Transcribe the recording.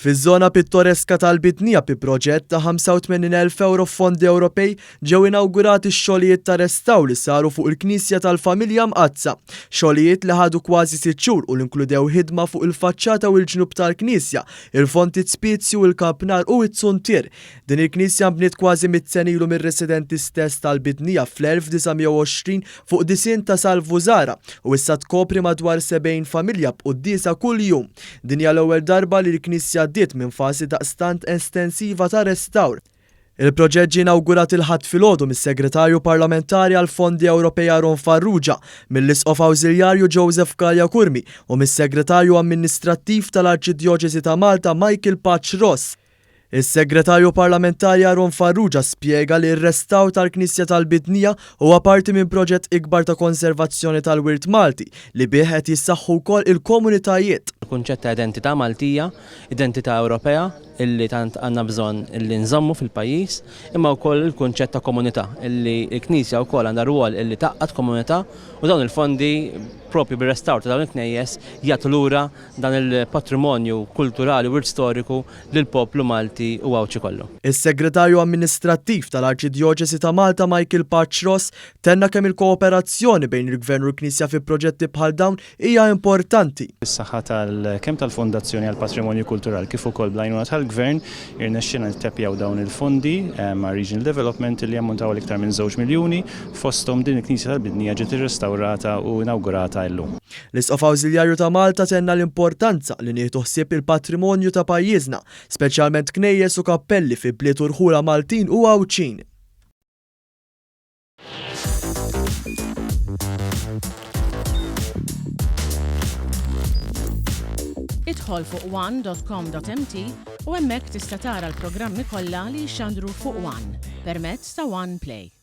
Fiż-żona pittoreska tal-Bidnija bi proġett ta' 85,000 ewro f'fondi Ewropej ġew inawgurati x-xogħlijiet ta' restawr li saru fuq il-Knisja tal-Familja Mqaddsa. Xogħlijiet li ħadu kważi sitt xhur u li nkludew ħidma fuq il-faċċata u l-ġnub tal-knisja, il-fonti spizju, il-kampnar u t-zuntier. Din il-knisja nbniet kważi mitt sena ilu mir-residenti stess tal-Bidnija fl-1920 fuq disinn ta' Salvu Zahra u issa tkopri madwar 70 familja b'quddiesa kuljum. Din hija l-ewwel darba li l-knisja għaddiet minn fażi daqstant estensiva ta' restawr. Il-proġett ġie inawgurat il-Ħadd filgħodu mis-Segretarju Parlamentari għall-Fondi Ewropej Aaron Farrugia, mill-Isqof Awżiljarju Joseph Galea Curmi u mis-Segretarju Amministrattiv tal-Arċidjoċesi ta' Malta Michael Pace Ross. Is-Segretarju Parlamentari Aaron Farrugia spjega li r-restawr tal-Knisja tal-Bidnija huwa parti minn proġett ikbar ta' konservazzjoni tal-wirt Malti li bih qed jissaħħu wkoll il-komunitajiet. Il-kunċett ta' identità Maltija, identità Ewropea illi tant għandna bżonn illi nżommu fil-pajjiż, imma wkoll il-kunċett ta' komunità illi l-Knisja wkoll għandha rwol illi tgħaqqad komunità u dawn il-fondi propju bir-restawr ta' dawn il-knejjes jagħtu lura dan il-patrimonju kulturali u wirt storiku lill-poplu Malti u Għawdxi kollu. Is-Segretarju Amministrattiv tal-Arċidjoċesi ta' Malta Michael Pace Ross tenna kemm il-kooperazzjoni bejn il-Gvern u l-Knisja fi proġetti bħal dawn hija importanti. Bis-saħħa tal kemm tal-Fondazzjoni għall-Patrimonju Kulturali kif ukoll bl-għajnuna tal-Gvern irnexxielna nittepjaw dawn il-fondi ma' Regional Development li jammontaw għal iktar minn żewġ miljuni, fosthom din il-Knisja tal-Bidnija ġiet irrestawrata u inawgurata illum. L-Isqof Awżiljarju ta' Malta tenna l-importanza li nieħdu ħsieb il-patrimonju ta' pajjiżna, speċjalment knejjes u kappelli fi bliet u rħula Maltin u Għawdxin. Idħol fuq one.com.mt u hemmhekk tista' tara l-programmi kollha li jixxandru fuq One permezz ta' One Play.